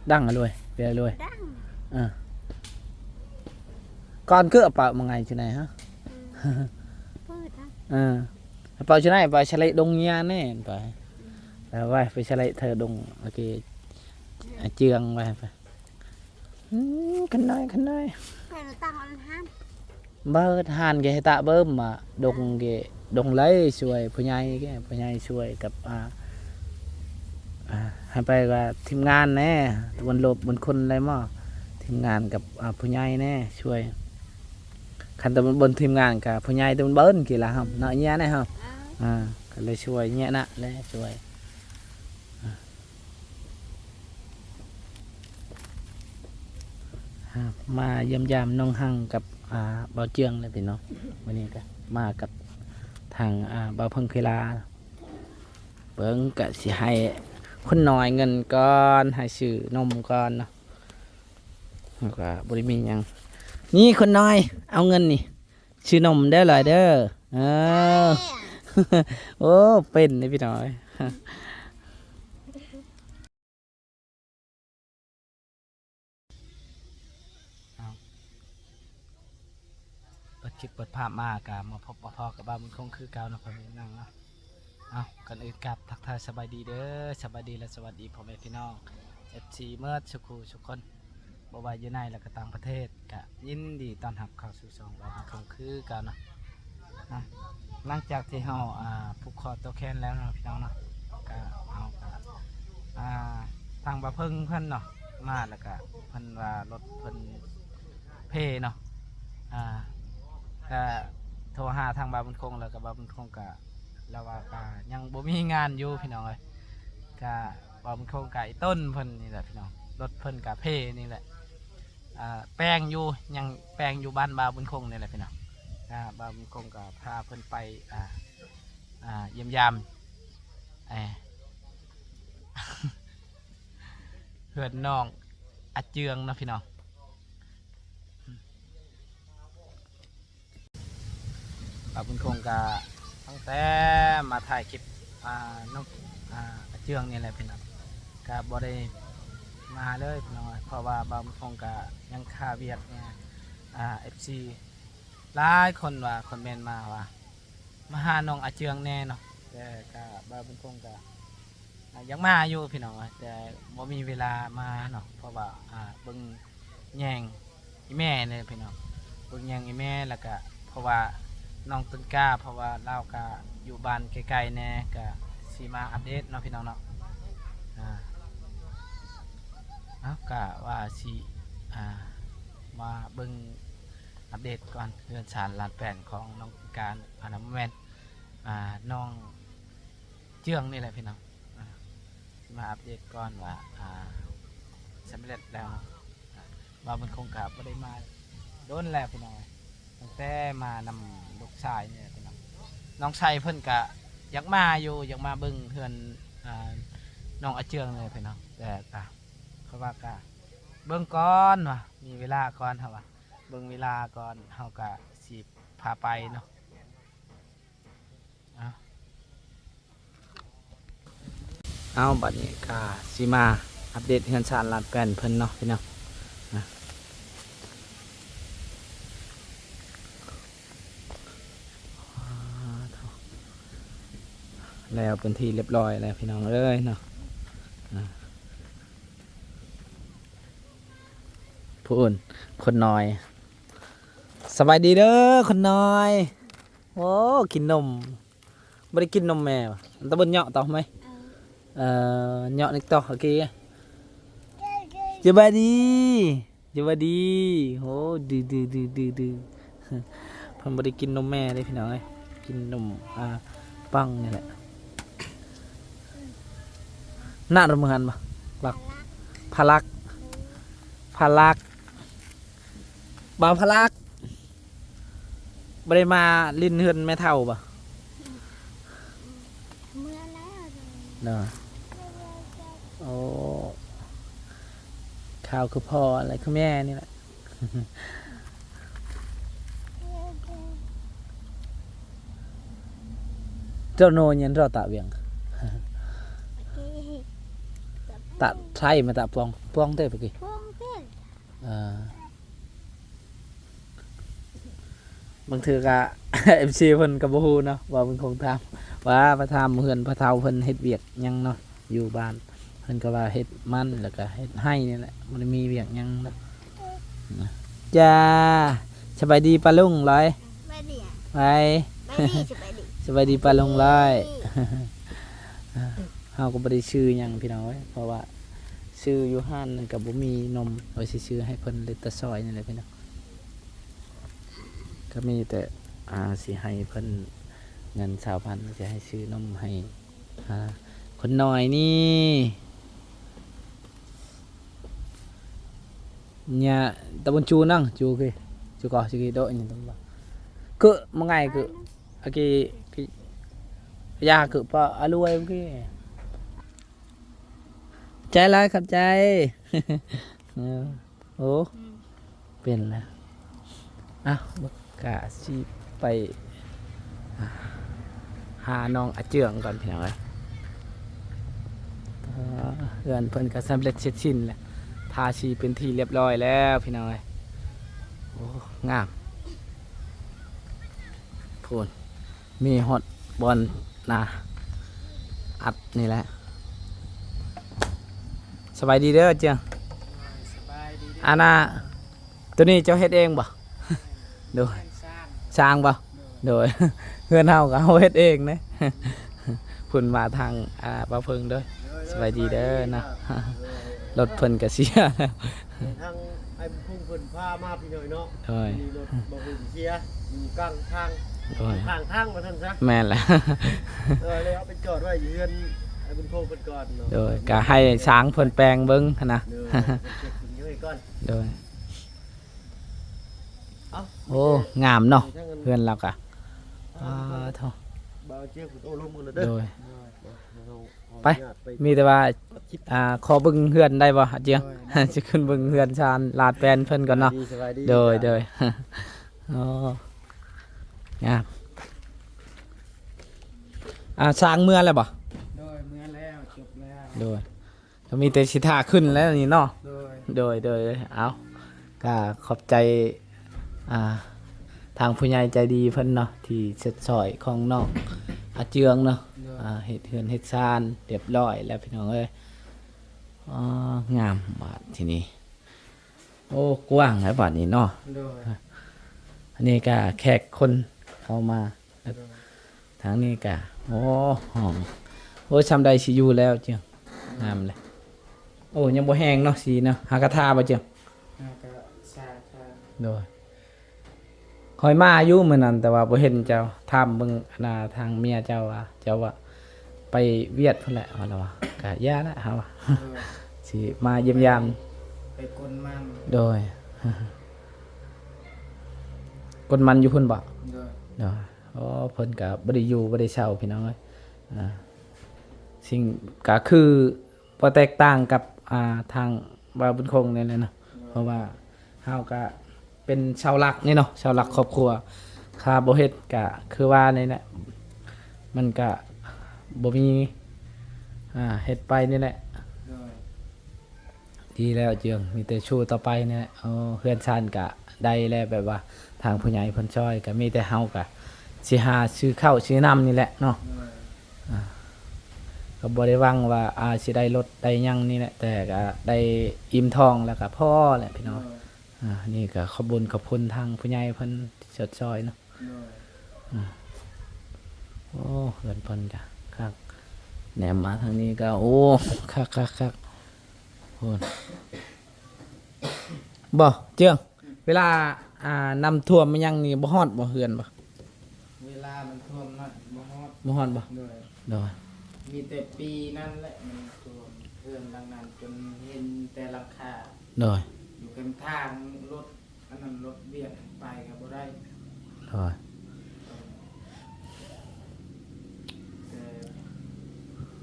Đăng rồi, về rồi. Đăng. Ờ. Con cứ ở Pạo một ngày thế này hả? Ừ. Pau thế này, Pau sẽ lấy đông nha nè, Pau. Pau vai, Pau sẽ lấy thơ đông, ok. À, trường vai, Pau. Ừm, khăn nói, khăn nói. Pau nó tăng ăn ham. ເບີດ ຮ້ານເກ ໃຫ້ຕະເບິ່ມ ດົງເກ ດົງໄລຊ່ວຍຜູ້ໃຫຍ່ເກ ຜູ້ໃຫຍ່ຊ່ວຍກັບ ອ່າ ອ່າ ໃຫ້ໄປວ່າທີມງານແດ່ ຕະເວັນລົບເປັນຄົນໄລໝໍ ທີມງານກັບ ອ່າ ຜູ້ໃຫຍ່ແດ່ຊ່ວຍ ຄັນຕະເວັນເບິ່ງທີມງານກະຜູ້ໃຫຍ່ຕະເວັນເບິ່ງກີລະເຮົາເນາະ ເຍແດ່ເຮົາ ອ່າ ກະເລີຍຊ່ວຍເຍນະແຫຼະຊ່ວຍ. ອ່າ ມາຢ້ຽມຢາມນ້ອງຮັງກັບ ອ່າ ບ່າວເຈືອງແຫຼະພີ່ນ້ອງ ມື້ນີ້ກະມາກັບທາງ ອ່າ ບ່າວເພິ່ງເຄລາ ເບິ່ງກະຊິໃຫ້ຄົນນ້ອຍເງິນກ່ອນ ໃຫ້ຊື້ນົມກ່ອນເນາະ ແລ້ວກະບໍ່ໄດ້ມີຫຍັງ ນີ້ຄົນນ້ອຍ ເອົາເງິນນີ້ ຊື້ນົມເດີຫຼາຍເດີ ເອີ ໂອ້ ເປັນເດ້ພີ່ນ້ອງເອີຍ ເປີດຄລິບເປີດພາບມາກະມາພົບມາພໍ້ກັບບ່າວບຸນຄົງຄືເກົ່າເນາະ ພໍ່ແມ່ພີ່ນ້ອງເນາະ. ເອົ້າ ກ່ອນອື່ນກາບທັກທາຍສະບາຍດີເດີ ສະບາຍດີ ແລະ ສະຫວັດດີພໍ່ແມ່ພີ່ນ້ອງ ເອັຟຊີ ເໝິດສູ່ຄູ່ສູ່ຄົນ ບໍ່ວ່າຢູ່ໃນ ແລະ ກະຕ່າງປະເທດ ກະຍິນດີຕ້ອນຮັບເຂົ້າສູ່ຊ່ອງບ່າວບຸນຄົງຄືເກົ່າເນາະ. ນະ ຫຼັງຈາກທີ່ເຮົາ ອ່າ ຜູກຄໍຕໍ່ແຂນແລ້ວເນາະ ພີ່ນ້ອງເນາະ ກະເຮົາກະ ອ່າ ທາງບ່າວເພິ່ງເພິ່ນເນາະ ມາແລ້ວກະເພິ່ນວ່າລົດເພິ່ນເພເນາະ ອ່າ ກະໂທຫາທາງບ່າວບຸນຄົງ ແລ້ວກະບ່າວບຸນຄົງກະ ລາວວ່າກະຍັງບໍ່ມີງານຢູ່ພີ່ນ້ອງເອີຍ ກະບ່າວບຸນຄົງກະອີ່ຕົນເພິ່ນນີ້ແຫຼະພີ່ນ້ອງ ລົດເພິ່ນກະເພນີ້ແຫຼະ ອ່າ ແປງຢູ່ ຍັງແປງຢູ່ບ້ານບ່າວບຸນຄົງນີ້ແຫຼະພີ່ນ້ອງ ອ່າ ບ່າວບຸນຄົງກໍພາເພິ່ນໄປ ອ່າ ອ່າ ຢ້ຽມຢາມ ເອີ ເຮືອນນ້ອງອາເຈືອງເນາະພີ່ນ້ອງ. ບ່າວບຸນຄົງກະຕັ້ງແຕ່ມາຖ່າຍຄລິບ ອ່າ ນ້ອງ ອ່າ ອາເຈືອງນີ້ແຫຼະພີ່ນ້ອງ ກະບໍ່ໄດ້ມາເລີຍພີ່ນ້ອງ ເພາະວ່າບ່າວບຸນຄົງກະຍັງຄາວຽກແດ່ ອ່າ ເອັຟຊີ ຫຼາຍຄົນວ່າຄອມເມັນມາວ່າ ມາຫານ້ອງອາເຈືອງແດ່ເນາະ ແຕ່ກະບ່າວບຸນຄົງກະ ອ່າ ຢາກມາຢູ່ພີ່ນ້ອງ ແຕ່ບໍ່ມີເວລາມາເນາະ ເພາະວ່າ ອ່າ ເບິ່ງແຍງອີ່ແມ່ນີ້ພີ່ນ້ອງ ເບິ່ງແຍງອີ່ແມ່ ແລ້ວກະເພາະວ່ານ້ອງຕົ້ນກ້າ ເພາະວ່າລາວກະຢູ່ບ້ານໃກ້ໆແດ່ ກະຊິມາອັບເດດເນາະພີ່ນ້ອງເນາະ ອ່າ ເອົ້າ ກະວ່າຊິ ອ່າ ມາເບິ່ງອັບເດດກ່ອນ ເຮືອນຊານລານແປນຂອງນ້ອງການ ອັນນັ້ນບໍ່ແມ່ນ ອ່າ ນ້ອງເຈືອງນີ້ແຫຼະພີ່ນ້ອງ ອ່າ ຊິມາອັບເດດກ່ອນວ່າ ອ່າ ສຳເລັດແລ້ວເນາະ ອ່າ ບ່າວບຸນຄົງກະບໍ່ໄດ້ມາດົນແລ້ວພີ່ນ້ອງ ຕັ້ງແຕ່ມານຳລູກຊາຍນີ້ແຫຼະພີ່ນ້ອງ ນ້ອງໄຊເພິ່ນກະຢາກມາຢູ່ ຢາກມາເບິ່ງເຮືອນ ອ່າ ນ້ອງອາເຈືອງນີ້ພີ່ນ້ອງ ແຕ່ກະ ເພາະວ່າກະເບິ່ງກ່ອນວ່າ ມີເວລາກ່ອນ ເຮົາວ່າເບິ່ງເວລາກ່ອນ ເຮົາກະຊິພາໄປເນາະ. ເອົາ ເອົາ ບັດນີ້ກະຊິມາອັບເດດເຮືອນຊານລານແປນເພິ່ນເນາະພີ່ນ້ອງ ແລ້ວເປັນທີ່ລຽບຮ້ອຍແລ້ວພີ່ນ້ອງເອີຍເນາະ. ຜູ້ອື່ນ ຄົນນ້ອຍ ສະບາຍດີເດີຄົນນ້ອຍ. ໂອ້ ກິນນົມ ບໍ່ໄດ້ກິນນົມແມ່ຫວາ? ຕະເບິ່ນເຍາະຕໍ່ໄໝ? ເອີ ເອີ ເຍາະນິກຕໍ່ ໂອເຄ ສະບາຍດີ. ສະບາຍດີ. ໂອ້ ດືໆໆໆ ເພິ່ນບໍ່ໄດ້ກິນນົມແມ່ເດ້ພີ່ນ້ອງເອີຍ ກິນນົມ ອ່າ ປັງນີ້ແຫຼະ. ນະ ເຮົາເມືອງຫັ້ນບໍ່? ລັກ ພະລັກ ພະລັກ ບ່າວພະລັກ ບໍ່ໄດ້ມາຫຼິ້ນເຮືອນແມ່ເຖົ້າບໍ່? ເມືອແລ້ວເນາະ. ໂອ້ ຂ່າວຄືພໍ່ແລະຄືແມ່ນີ້ແຫຼະ. ເຈົ້າໂນຍັງລໍຕາວຽງ. ຕະໄທມາຕະປອງ ປອງເດ້ປະກີ້ ປອງເດ້ ເອີ ບາງເທື່ອກະ ເອັຟຊີ ເພິ່ນກໍບໍ່ຮູ້ເນາະ ວ່າເພິ່ນຄົງຖາມ ວ່າໄປຖາມເຮືອນພໍ່ເຖົ້າເພິ່ນເຮັດວຽກຫຍັງເນາະ ຢູ່ບ້ານ ເພິ່ນກໍວ່າເຮັດມັນ ແລ້ວກໍເຮັດໄຮ່ນີ້ແຫຼະ ບໍ່ໄດ້ມີວຽກຫຍັງເນາະ. ຈ້າ ສະບາຍດີປ້າລຸງຫຼອຍ ສະບາຍດີ ໄປ ສະບາຍດີ ສະບາຍດີປ້າລຸງຫຼອຍ. ເຮົາກໍບໍ່ໄດ້ຊື້ຫຍັງພີ່ນ້ອງເອີຍ ເພາະວ່າຊື້ຢູ່ຮ້ານນັ້ນກໍບໍ່ມີນົມ ວ່າຊິຊື້ໃຫ້ເພິ່ນ ເລີຍແຕ່ຊອຍນີ້ແຫຼະພີ່ນ້ອງ. ກໍມີແຕ່ ອ່າ ຊິໃຫ້ເພິ່ນເງິນຊາວພັນ ຊິໃຫ້ຊື້ນົມໃຫ້ ອ່າ ຄົນນ້ອຍນີ້ ຍາຕະບຸນຈູນັງ ຈູເກ ຈູກໍ ຈູເກໂດະ ຍາຕະບຸນ ເກີະ ມະໄງເກີະ ອາເກ ຍາເກີະປະອາລວຍເກ. ໃຈຫຼາຍ ຂອບໃຈ. ເອີ ໂອ້ ອືມ ເປັນແລ້ວ. ເອົ້າ ກະຊິໄປຫານ້ອງອາເຈືອງກ່ອນພີ່ນ້ອງເອີຍ. ເອີ ເຮືອນເພິ່ນກໍສຳເລັດເສັດສິ້ນແລ້ວ ທາສີເປັນທີ່ລຽບຮ້ອຍແລ້ວພີ່ນ້ອງເອີຍ. ໂອ້ ງາມ ພຸ້ນ. ມີຮອດບ່ອນໜ້າອັດນີ້ແຫຼະ. ສະບາຍດີເດີເຈີຍງ. ສະບາຍດີເດີ. ອັນນ່າ ໂຕນີ້ເຈົ້າເຮັດເອງບໍ່? ໂດຍ. ສ້າງ ສ້າງບໍ່? ໂດຍ ໂດຍ. ເຮືອນເຮົາກໍເຮົາເຮັດເອງເດ້. ພຸ້ນມາທາງ ອ່າ ບ່າວເພິ່ງເດີ. ໂດຍ ໂດຍ ສະບາຍດີເດີເນາະ. ໂດຍ ລົດເພິ່ນກໍເສຍແລ້ວ. ທາງອ້າຍບຸນຄົງເພິ່ນພາມາພີ່ນ້ອງເນາະ. ໂດຍ ມີລົດບ່າວເພິ່ງເສຍຢູ່ກາງທາງ. ໂດຍ ຂ້າງທາງວ່າຊັ້ນຊະ. ແມ່ນແຫຼະ. ເອີ ເລີຍເອົາໄປຈອດໄວ້ຢູ່ເຮືອນອ້າຍບຸນຄົງເພິ່ນກ່ອນເນາະ. ໂດຍ ກໍໃຫ້ຊ່າງເພິ່ນແປງເບິ່ງຫັ້ນນະ. ໂດຍ ເພິ່ນເກັບເບິ່ງຢູ່ໃຫ້ກ່ອນ. ໂດຍ. ເອົ້າ ໂອ້ ງາມເນາະ ເຮືອນລາວກະ. ອ່າ ໂທ້ ບ່າວເຈຍງເພິ່ນໂອ້ລົມກັນແລ້ວເດີ. ໂດຍ ໂດຍ. ໄປ ມີແຕ່ວ່າ ອ່າ ຂໍເບິ່ງເຮືອນໄດ້ບໍ່ອາເຈຍງ? ໂດຍ ຊິຂຶ້ນເບິ່ງເຮືອນຊານລາດແປນເພິ່ນກ່ອນເນາະ. ສະບາຍດີ ສະບາຍດີ. ໂດຍ ໂດຍ. ອໍ ງາມ. ອ່າ ຊ່າງເມືອແລ້ວບໍ່? ໂດຍ ເມືອແລ້ວ ຈົບແລ້ວ. ໂດຍ ກໍມີແຕ່ຊິຖ້າຂຶ້ນແລ້ວນີ້ເນາະ. ໂດຍ ໂດຍ ໂດຍ. ເອົາ ກໍຂອບໃຈ ອ່າ ທາງຜູ້ໃຫຍ່ໃຈດີເພິ່ນເນາະ ທີ່ເຊັດຊ່ອຍຂອງນ້ອງອາເຈືອງເນາະ. ໂດຍ ອ່າ ເຮັດເຮືອນເຮັດຊານຮຽບຮ້ອຍແລ້ວພີ່ນ້ອງເອີຍ. ອໍ ງາມບາດທີນີ້. ໂອ້ ກວ້າງຫຼາຍບາດນີ້ເນາະ. ໂດຍ ອັນນີ້ກໍແຂກຄົນເຂົ້າມາ. ໂດຍ ທາງນີ້ກະ ໂອ້ ຫ້ອງ ໂອ້ ຊ່ຳໃດຊິຢູ່ແລ້ວເຈົ້າ. ໂດຍ ງາມເລີຍ. ໂອ້ ຍັງບໍ່ແຫ້ງເນາະ ສີເນາະ. ຫາກະທາບໍ່ເຈົ້າ? ຫາກະຊາ ທາ. ໂດຍ ຂ້ອຍມາຢູ່ມື້ນັ້ນ ແຕ່ວ່າບໍ່ເຫັນເຈົ້າ. ຖາມເບິ່ງ ອັນນ່າ ທາງເມຍເຈົ້າວ່າ ເຈົ້າວ່າໄປຫວຽດພຸ້ນແຫຼະ ວ່າລະວ່າ. ກະຢ່າລະ ເຮົາວ່າ. ໂດຍ ຊິມາຢ້ຽມຢາມ ໄປກົນມັນ. ໂດຍ ກົນມັນຢູ່ພຸ້ນບໍ່? ໂດຍ ໂດຍ. ອໍ ເພິ່ນກະບໍ່ໄດ້ຢູ່ບໍ່ໄດ້ເຊົ່າພີ່ນ້ອງເອີຍ. ອ່າ ສິ່ງ ກະຄືບໍ່ແຕກຕ່າງກັບ ອ່າ ທາງບ່າວບຸນຄົງນີ້ແຫຼະເນາະ. ໂດຍ ເພາະວ່າເຮົາກະເປັນເສົາຫຼັກນີ້ເນາະ ເສົາຫຼັກຄອບຄົວ. ຖ້າບໍ່ເຮັດກະຄືວ່ານີ້ແຫຼະ ມັນກະບໍ່ມີ ອ່າ ເຮັດໄປນີ້ແຫຼະ. ໂດຍ ດີແລ້ວເຈີງ ມີແຕ່ສູ້ຕໍ່ໄປນີ້ແຫຼະ. ໂອ້ ເຮືອນຊານກະໄດ້ແລ້ວ ແບບວ່າທາງຜູ້ໃຫຍ່ເພິ່ນຊ່ອຍ ກະມີແຕ່ເຮົາກະຊິຫາຊື້ເຂົ້າຊື້ນ້ຳນີ້ແຫຼະເນາະ. ໂດຍ ອ່າ ກະບໍ່ໄດ້ຫວັງວ່າ ອ່າ ຊິໄດ້ລົດໄດ້ຫຍັງນີ້ແຫຼະ ແຕ່ກະໄດ້ອີ່ມທ້ອງແລ້ວກະພໍແຫຼະພີ່ນ້ອງ. ໂດຍ ອ່າ ນີ້ກະຂອບບຸນຂອບຄຸນທາງຜູ້ໃຫຍ່ເພິ່ນທີ່ຊ່ອຍເນາະ. ໂດຍ ອືມ ໂອ້ ເຮືອນເພິ່ນກະຄັກ ແນມມາທາງນີ້ກະ ໂອ້ ຄັກໆໆ. ໂອ້ ບໍ່ ເຈືອງ ເວລາ ອ່າ ນ້ຳຖ້ວມມາຫຍັງນີ້ ບໍ່ຮອດບໍ່ເຮືອນບໍ່? ເວລາມັນຖ້ວມນັ້ນບໍ່ຮອດ. ບໍ່ຮອດບໍ່? ໂດຍ ໂດຍ. ມີແຕ່ປີນັ້ນແຫຼະມັນຖ້ວມ ເຮືອນຫຼັງນັ້ນຈົນເຫັນແຕ່ຫຼັງຄາ. ໂດຍ ຢູ່ແຄມທາງລົດ ອັນນັ້ນລົດວຽນໄປກໍບໍ່ໄດ້. ໂດຍ ແຕ່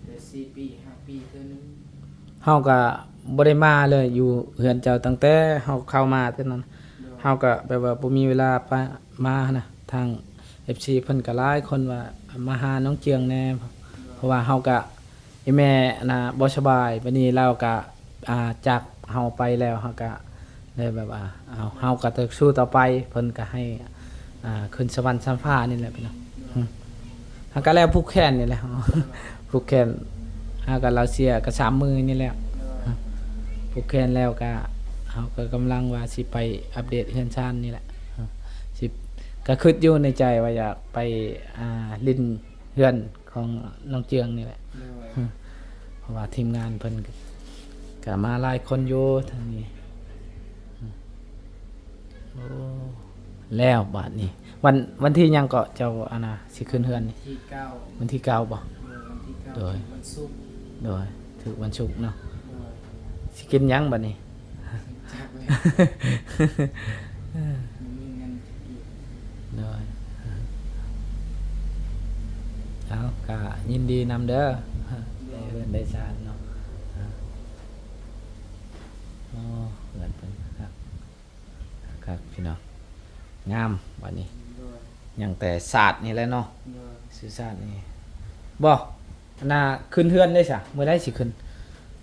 ແຕ່ສີ່ປີຫ້າປີເທື່ອໜຶ່ງ. ເຮົາກໍບໍ່ໄດ້ມາເລີຍ ຢູ່ເຮືອນເຈົ້າ ຕັ້ງແຕ່ເຮົາເຂົ້າມາແຕ່ນັ້ນ. ໂດຍ ເຮົາກໍແບບວ່າບໍ່ມີເວລາປະ ມານະ. ທາງເອັຟຊີເພິ່ນກໍຫຼາຍຄົນວ່າມາຫານ້ອງເຈືອງແດ່ ໂດຍ ເພາະວ່າເຮົາກໍ ອີ່ແມ່ນະບໍ່ສະບາຍ ບັດນີ້ລາວກະ ອ່າ ຈາກເຮົາໄປແລ້ວ ເຮົາກະເລີຍແບບວ່າ ເຮົາ ເຮົາກະຕ້ອງສູ້ຕໍ່ໄປ ເພິ່ນກະໃຫ້ ອ່າ ຂຶ້ນສະຫວັນຊັ້ນຟ້ານີ້ແຫຼະພີ່ນ້ອງ. ເຮົາກະແລ້ວຜູກແຂນນີ້ແຫຼະ ຜູກແຂນ ເຮົາກະລາວເສຍກະສາມມື້ນີ້ແຫຼະ ຜູກແຂນແລ້ວກະ ເຮົາກະກຳລັງວ່າຊິໄປອັບເດດເຮືອນຊານນີ້ແຫຼະ ຊິ ກະຄິດຢູ່ໃນໃຈວ່າຢາກໄປ ອ່າ ຫຼິ້ນ ເຮືອນຂອງນ້ອງເຈືອງນີ້ແຫຼະ ໂດຍ ເພາະວ່າທີມງານເພິ່ນກະມາຫຼາຍຄົນຢູ່ທາງນີ້. ໂອ້ ແລ້ວບາດນີ້ ວັນ ວັນທີຫຍັງເກາະ ເຈົ້າ ອັນນ່າ ຊິຂຶ້ນເຮືອນນີ້? ວັນທີເກົ້າ ວັນທີເກົ້າບໍ່? ໂດຍ ວັນທີເກົ້າ ໂດຍ ວັນສຸກ ໂດຍ ຖືກວັນສຸກເນາະ ໂດຍ ຊິກິນຫຍັງບາດນີ້? ຈັກແລ້ວ ບໍ່ມີເງິນຈະກິນ ໂດຍ ເອົາ ກະຍິນດີນຳເດີ ໂດຍ ໄດ້ເຮືອນໄດ້ຊານເນາະ ໂອ້ ເຮືອນເພິ່ນຄັກ ຄັກພີ່ນ້ອງ ງາມບາດນີ້ ໂດຍ ຍັງແຕ່ສາດນີ້ແຫຼະເນາະ ໂດຍ ຊື່ສາດນີ້ ບໍ່ ອັນນ່າ ຂຶ້ນເຮືອນໄດ້ຊະ ມື້ໃດຊິຂຶ້ນ?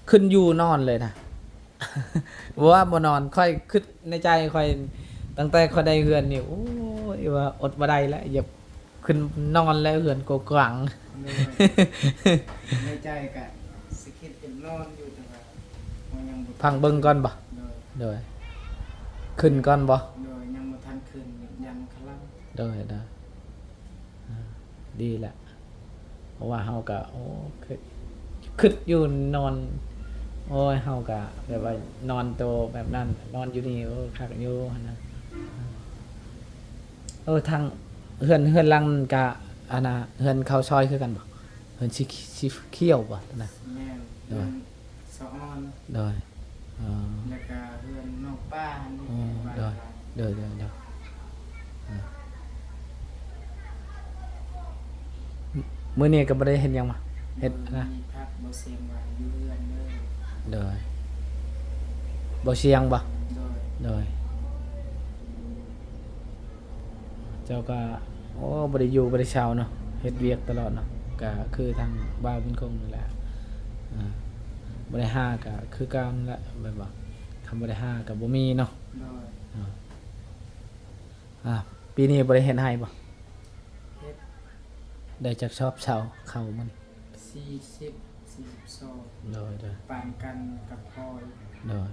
ຂຶ້ນຢູ່ນອນເລີຍນະ ບໍ່ວ່າບໍ່ນອນ ຂ້ອຍຄິດໃນໃຈຂ້ອຍ ຕັ້ງແຕ່ຂ້ອຍໄດ້ເຮືອນນີ້ ໂອ້ຍ ວ່າອົດບໍ່ໄດ້ແລ້ວ ຢາກຂຶ້ນນອນແລ້ວ ເຮືອນກວ້າງ ໂດຍ ໃນໃຈກະຊິຄິດຢາກນອນຢູ່ ແຕ່ວ່າເຮົາຍັງບໍ່ ພັງເບິ່ງກ່ອນບໍ່? ໂດຍ ໂດຍ ຂຶ້ນກ່ອນບໍ່? ໂດຍ ຍັງບໍ່ທັນຂຶ້ນ ຍັງຄະລັງ ໂດຍ ໂດຍ ອ່າ ດີແຫຼະ ເພາະວ່າເຮົາກະ ໂອ້ ຄຶດ ຄຶດຢູ່ນອນ ໂອ້ຍ ເຮົາກະແບບວ່ານອນໂຕແບບນັ້ນ ນອນຢູ່ນີ້ ໂອ້ ຄັກຢູ່ຫັ້ນນະ ເອີ ທາງເຮືອນ ເຮືອນຫຼັງກະ ອັນນ່າ ເຮືອນເຂົ້າຊອຍຄືກັນບໍ່? ເຮືອນສີ ສີຂຽວບໍ່ນະ? ແມ່ນ ໂດຍ ເຮືອນສະອອນ ໂດຍ ອໍ ແລ້ວກະເຮືອນນ້ອງປ້າຫັ້ນ ອໍ ໂດຍ ໂດຍ ໂດຍ ໂດຍ ເອີ ມື້ນີ້ກໍບໍ່ໄດ້ເຮັດຫຍັງມາ ເຮັດ ມື້ນີ້ ນະ ພັກບໍ່ສຽງວ່າຢູ່ເຮືອນເດີ ໂດຍ ບໍ່ສຽງບໍ່? ໂດຍ ໂດຍ ເຈົ້າກໍ ໂອ້ ບໍ່ໄດ້ຢູ່ບໍ່ໄດ້ເຊົາເນາະ ເຮັດວຽກຕະຫຼອດເນາະ ກໍຄືທາງບ່າວບຸນຄົງນີ້ແຫຼະ ອ່າ ບໍ່ໄດ້ຫາກໍຄືເກົ່ານັ້ນແຫຼະ ແມ່ນບໍ່? ຄັນບໍ່ໄດ້ຫາກໍບໍ່ມີເນາະ ໂດຍ ອ່າ ອ່າ ປີນີ້ບໍ່ໄດ້ເຮັດໄຮ່ບໍ່? ເຮັດ ໄດ້ຈັກຊອບເຊົາເຂົ້າມື້ນີ້? ສີ່ສິບ ສີ່ສິບສອງ ໂດຍ ໂດຍ ປານກັນກັບພໍ່ ໂດຍ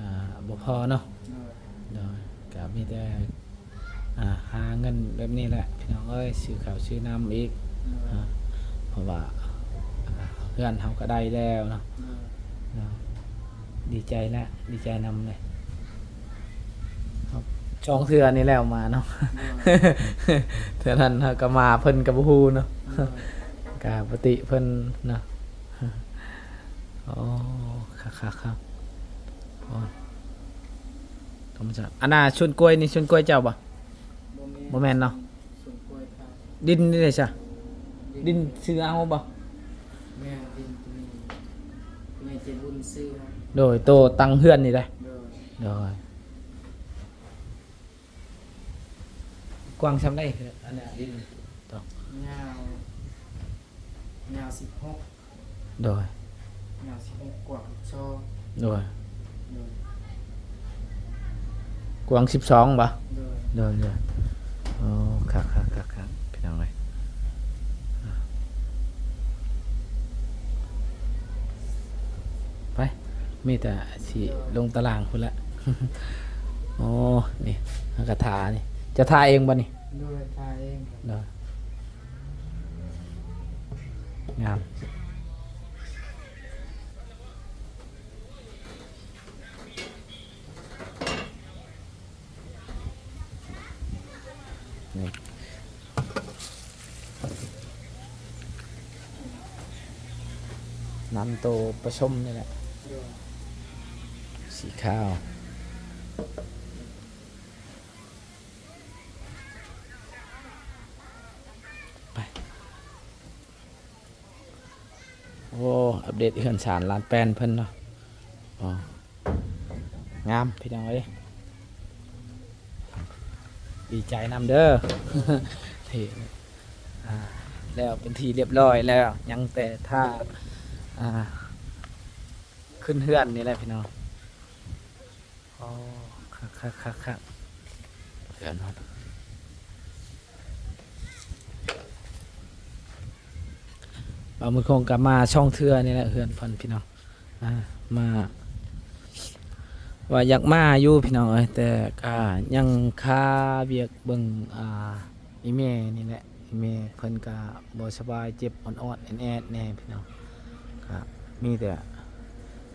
ອ່າ ບໍ່ພໍເນາະ ໂດຍ ໂດຍ ກະມີແຕ່ ອ່າ ຫາເງິນແບບນີ້ແຫຼະພີ່ນ້ອງເອີຍ ຊື້ເຂົ້າຊື້ນ້ຳອີກ ໂດຍ ອ່າ ເພາະວ່າ ອ່າ ເຮືອນເຮົາກໍໄດ້ແລ້ວເນາະ ໂດຍ ໂດຍ ດີໃຈແຫຼະ ດີໃຈນຳເລີຍ ສອງເທື່ອນີ້ແລ້ວມາເນາະ ໂດຍ ເທື່ອນັ້ນເຮົາກໍມາ ເພິ່ນກໍບໍ່ຮູ້ເນາະ ໂດຍ ກະປະຕິເພິ່ນເນາະ ໂອ້ ຄັກໆໆ ໂອ້ ທຳມະຊາດ ອັນນ່າ ສວນກ້ວຍນີ້ ສວນກ້ວຍເຈົ້າບໍ່? ບໍ່ແມ່ນ ບໍ່ແມ່ນເນາະ ສວນກ້ວຍເຂົາ ດິນນີ້ເດ້ຊະ ດິນ ດິນຊື້ເອົາບໍ່? ແມ່ນ ດິນຕົວນີ້ ແມ່ໃຈບຸນຊື້ໃຫ້ ໂດຍ ໂຕຕັ້ງເຮືອນນີ້ເດ້ ໂດຍ ໂດຍ ກວ້າງຊ່ຳໃດ? ອັນນີ້ດິນ ຍາວ ຍາວສິບຫົກ ໂດຍ ຍາວສິບຫົກ ກວ້າງສອງ ໂດຍ ໂດຍ ກວ້າງສິບສອງບໍ່? ໂດຍ ໂດຍ ໂດຍ ໂອ້ ຄັກໆໆໆ ພີ່ນ້ອງເອີຍ ໄປ ມີແຕ່ຊິລົງຕາລາງພຸ້ນແຫຼະ ໂອ້ ນີ້ ເຮົາກໍທານີ້ ເຈົ້າທາເອງບໍ່ນີ້? ໂດຍ ທາເອງ ໂດຍ ງາມ ນີ້ ນ້ຳໂຕປະສົມນີ້ແຫຼະ ໂດຍ ສີຂາວ ໄປ. ໂອ້ ອັບເດດເຮືອນຊານລ້ານແປນເພິ່ນເນາະ ອໍ ງາມພີ່ນ້ອງເອີຍ ດີໃຈນຳເດີ ທີ່ ອ່າ ແລ້ວເປັນທີ່ຮຽບຮ້ອຍແລ້ວ ຍັງແຕ່ຖ້າ ອ່າ ຂຶ້ນເຮືອນນີ້ແຫຼະພີ່ນ້ອງ. ໂອ້ ຄັກໆໆໆ ເຮືອນເພິ່ນ ບ່າວບຸນຄົງກໍມາສອງເທື່ອນີ້ແຫຼະ ເຮືອນເພິ່ນພີ່ນ້ອງ. ອ່າ ມາ ວ່າຢາກມາຢູ່ພີ່ນ້ອງເອີຍ ແຕ່ກໍຍັງຄາວຽກເບິ່ງ ອ່າ ອີ່ແມ່ນີ້ແຫຼະ. ອີ່ແມ່ເພິ່ນກະບໍ່ສະບາຍ ເຈັບອອດໆແອດໆແດ່ພີ່ນ້ອງ. ກະມີແຕ່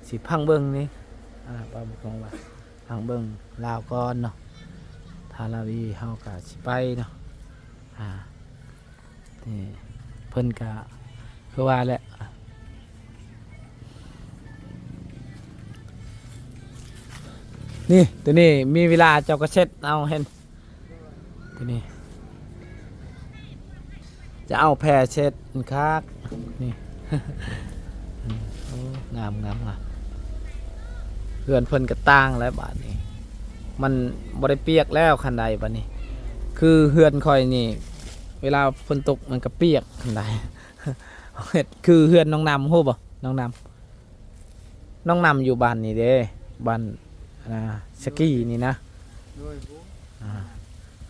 ຊິພັງເບິ່ງນີ້ ອ່າ ວ່າບໍ່ຄອງວ່າພັງເບິ່ງລາວກ່ອນເນາະ. ຖ້າລາວດີເຮົາກະຊິໄປເນາະ. ອ່າ ນີ້ເພິ່ນກະຄືວ່າແຫຼະ ນີ້ ໂຕນີ້ມີເວລາເຈົ້າກໍເຊັດເອົາ ເຫັນ ໂຕນີ້ ຈະເອົາແພເຊັດຄັກ ນີ້ ໂອ້ ງາມໆ ເຮືອນເພິ່ນກະຕ່າງແລ້ວບາດນີ້ ມັນບໍ່ໄດ້ປຽກແລ້ວຄັນໃດບາດນີ້. ຄືເຮືອນຂ້ອຍນີ້ ເວລາຝົນຕົກມັນກະປຽກຄັນໃດ ເຮັດຄືເຮືອນນ້ອງນຳ ຮູ້ບໍ່ນ້ອງນຳ? ນ້ອງນຳຢູ່ບ້ານນີ້ເດ້ ບ້ານ ອ່າ ສະກີນີ້ນະ. ໂດຍ ອ່າ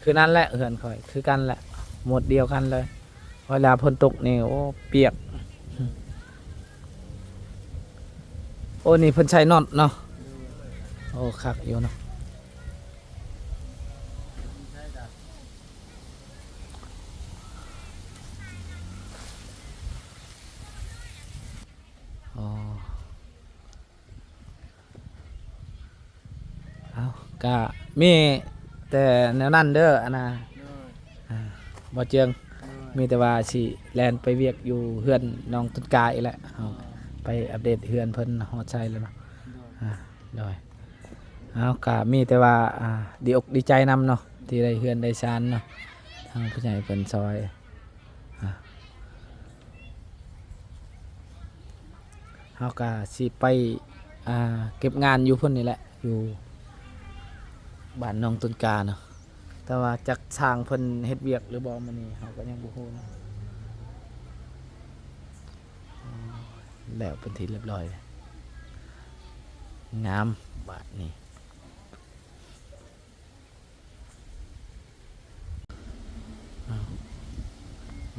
ຄືນັ້ນແຫຼະ ເຮືອນຂ້ອຍຄືກັນແຫຼະ ໝົດດຽວກັນເລີຍ. ເວລາຝົນຕົກນີ້ ໂອ້ ປຽກ. ໂອ້ ນີ້ເພິ່ນໃສ່ນັອດເນາະ. ໂອ້ ຄັກຢູ່ເນາະ. ອໍ ເອົາ ກະມີແຕ່ແນວນັ້ນເດີ ອັນນ່າ ໂດຍ ອ່າ ບໍ່ເຈີງ ໂດຍ ມີແຕ່ວ່າຊິແລ່ນໄປວຽກຢູ່ເຮືອນນ້ອງຕົ້ນກາອີກແຫຼະ ເຮົາ ໂດຍ ໄປອັບເດດເຮືອນເພິ່ນຮອດໃສແລ້ວເນາະ ໂດຍ ອ່າ ໂດຍ. ເອົາ ກະມີແຕ່ວ່າ ອ່າ ດີອົກດີໃຈນຳເນາະ ທີ່ໄດ້ເຮືອນໄດ້ຊານເນາະ ທາງຜູ້ໃຫຍ່ເພິ່ນຊ່ອຍ ອ່າ ເຮົາກະຊິໄປ ອ່າ ເກັບງານຢູ່ພຸ້ນນີ້ແຫຼະ ຢູ່ບ້ານນ້ອງຕົ້ນກາເນາະ. ແຕ່ວ່າຈັກຊ່າງເພິ່ນເຮັດວຽກຫຼືບໍ່ມື້ນີ້ ເຮົາກໍຍັງບໍ່ຮູ້ເນາະ. ແລ້ວເປັນທີ່ຮຽບຮ້ອຍ ງາມບາດນີ້.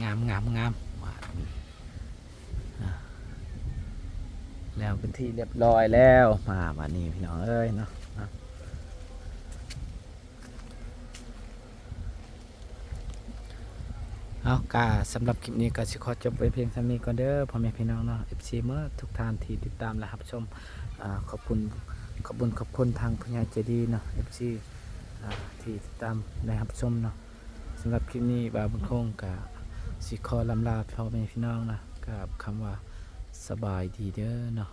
ອ້າວ ງາມໆໆ ບາດນີ້ ອ່າ ແລ້ວເປັນທີ່ຮຽບຮ້ອຍແລ້ວ ມາບາດນີ້ພີ່ນ້ອງເອີຍເນາະ. ເອົາ ກະສຳລັບຄລິບນີ້ກະຊິຂໍຈົບໄວ້ພຽງສ່ຳນີ້ກ່ອນເດີ ພໍ່ແມ່ພີ່ນ້ອງເນາະ ເອັຟຊີ ໝົດທຸກທ່ານທີ່ຕິດຕາມ ແລະ ຮັບຊົມ. ອ່າ ຂອບຄຸນ ຂອບບຸນຂອບຄຸນທາງຜູ້ໃຫຍ່ໃຈດີເນາະ ເອັຟຊີ ອ່າ ທີ່ຕິດຕາມ ແລະ ຮັບຊົມເນາະ. ສຳລັບຄລິບນີ້ ບ່າວບຸນຄົງກະຊິຂໍລ່ຳລາພໍ່ແມ່ພີ່ນ້ອງເນາະ ກັບຄຳວ່າ ສະບາຍດີເດີເນາະ.